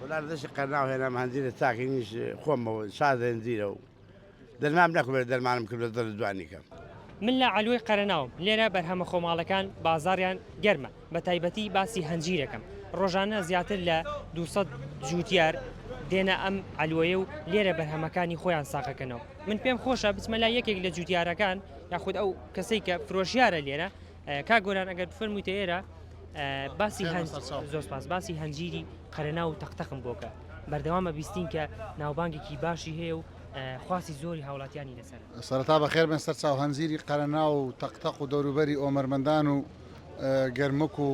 وەڵا لە دەستی قەرناو هێنام هەنجیرە چاکینیش خۆمەوە شازە هەنجیرە و دەرمام نەکوێت دەرمانم کرد لە دەر جوانی کەم. من لە عەلوەی قەرەناوم، لێرە بەرهەمە خۆماڵەکان بازاڕیان گەرمە، بە تایبەتی باسی هەنجیرەکەم، ڕۆژانە زیاتر لە 200 جووتیار دێنە ئەم عەلوەیە و لێرە بەرهەمەکانی خۆیان ساغەکەنەوە. من پێم خۆشە بچمە لای یەکێک لە جووتیارەکان یاخود ئەو کەسەی کە فرۆشیارە لێرە، کاک گۆران ئەگەر بفەرموویتە ئێرە باسی زۆر سپاس باسی هەنجیری قەرەناو و تەقتەقم بۆ کە بەردەوامە بیستین کە ناوبانگێکی باشی هەیە و خواستی زۆری هاوڵاتیانی لەسەر. سەرەتا بەخێر بێن سەر چاو هەنجیری قەرەناو و تەقتەق و دەوروبەری ئۆمەرمەندان و گەرمک و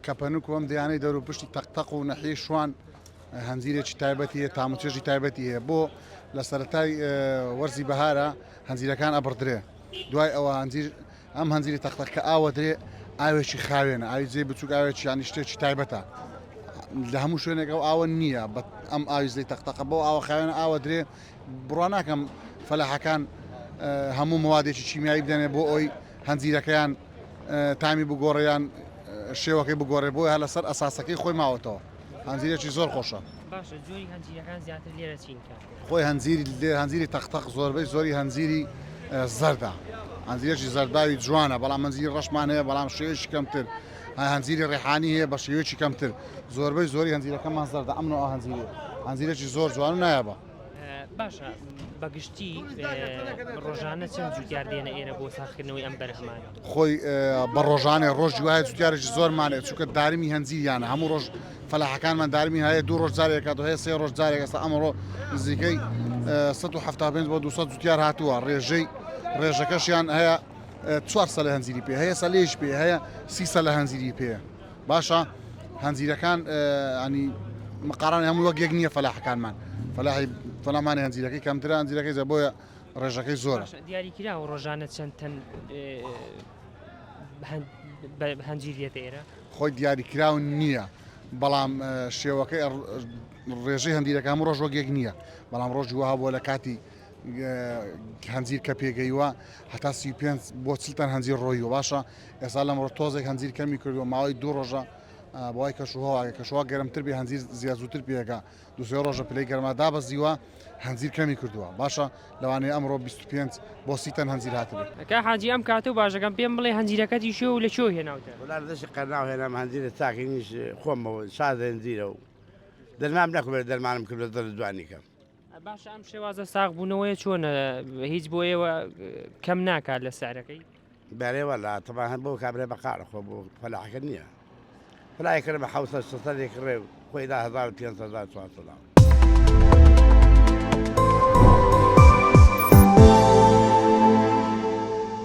کەپەنک و ئەم دیانەی دەور و پشتی تەقتەق و نەحیەی شوان هەنجیرێکی تایبەتی هەیە تام و چێژی تایبەتی هەیە بۆ لە سەرەتای وەرزی بەهارە هەنجیرەکان ئەبڕدرێ دوای ئەوە هەنجیر ئەم هەنجیری تەقتەق کە ئاوە درێ ئاوێکی خاوێنە ئاوی جێ بچوک ئاوێکی ینی شتێکی تایبەتە لە هەموو شوێنێک ئەو ئاوە نییە بە ئەم ئاوی زەی تەقتەقە بۆ ئاوە خاوێنە ئاوە درێ بڕوا ناکەم فەلاحەکان هەموو موادێکی کیمیایی بدەنێ بۆ ئەوی هەنجیرەکەیان تامی بگۆڕیان شێوەکەی بگۆڕێ بۆیە هەر لەسەر ئەساسەکەی خۆی ماوەتەوە هەنجیرێکی زۆر خۆشە. باشە جۆری هەنجیرەکان زیاتر لێرە چین کاک؟ خۆی هەنجیری لێر هەنجیری تەق تەق زۆربەی زۆری هەنجیری زەردە هەنجیرێکی زەرداوی جوانە بەڵام هەنجیری ڕەشمان هەیە بەڵام شێوەیەکی کەمتر هەنجیری ڕێحانی هەیە بە شێوەیەکی کەمتر زۆربەی زۆری هەنجیرەکەمان زەردە ئەم نوعە هەنجیری هەنجیرێکی زۆر جوان و نایابە. باشە بە گشتی ڕۆژانە چەند جوتیار دێنە ئێرە بۆ ساخکردنەوەی ئەم بەرهەمانە؟ خۆی بە ڕۆژانێ ڕۆژی وایە جوتیارێکی زۆرمانێت چونکە دارمی هەنجیریانە هەموو ڕۆژ فەلاحەکانمان دارمی هەیە دوو ڕۆژ جارێک کات هەیە سێ ڕۆژ جارێک ئێستا ئەمڕۆ نزیکەی 175 بۆ 200 جوتیار هاتووە ڕێژەی ڕێژەکەشیان هەیە چوار سەلە هەنجیری پێ هەیە سەلێش پێ هەیە سی سەلە هەنجیری پێ باشە هەنجیرەکان ینی مقارانی هەموو وەک یەک نییە فەلاحەکانمان فەلاحی فەلامانی هەنجیرەکەی کەمترە هەنجیرەکەی زە بۆیە ڕێژەکەی زۆرە. دیاریکراوە ڕۆژانە چەند تەن هەنجیر دێتە ئێرە؟ خۆی دیاریکراو نییە بەڵام شێوەکەی ڕێژەی هەندیرەکە هەموو ڕۆژ وەک یەک نییە بەڵام ڕۆژی وەها بووە لە کاتی هەنجیر کە پێگەیوە هەتا 35 بۆ 40 تەن هەنجیر ڕۆیوە باشە ئێستا لەم ڕۆ تۆزێک هەنجیر کەمی کردووە ماوەی دوو ڕۆژە بەوای کەشوهەوا کەشوهەوا گەرمتر بێ هەنجیر زیاد زووتر پێگا دوو سێ ڕۆژە پلەی گەرما دابەزیوە هەنجیر کەمی کردووە باشە لەوانەیە ئەمڕۆ 25 بۆ سی تەن هەنجیر هاتبێ. کا حاجی ئەم کاتە و باشەکەم پێم بڵێ هەنجیرەکەتی شێ و لە کوێ هێناوتە؟ وەڵا لە دەستی قەرناو هێنام هەنجیرە چاکینیش خۆمەوە شازە هەنجیرە و دەرمام نەکوێت دەرمانم کرد لە دەر جوانی کەم. باشە ئەم شێوازە ساغ بوونەوەیە چۆنە هیچ بۆ ئێوە کەم ناکات لە سعرەکەی؟ بەرێ وەلا تەبعەن هەر بۆ کابرای بەقاڵە خۆ بۆ فەلاحەکە نییە فەلاحی کڕێ بە حەوسەد شەسەدێک کڕێ خۆی دا 1500 1400.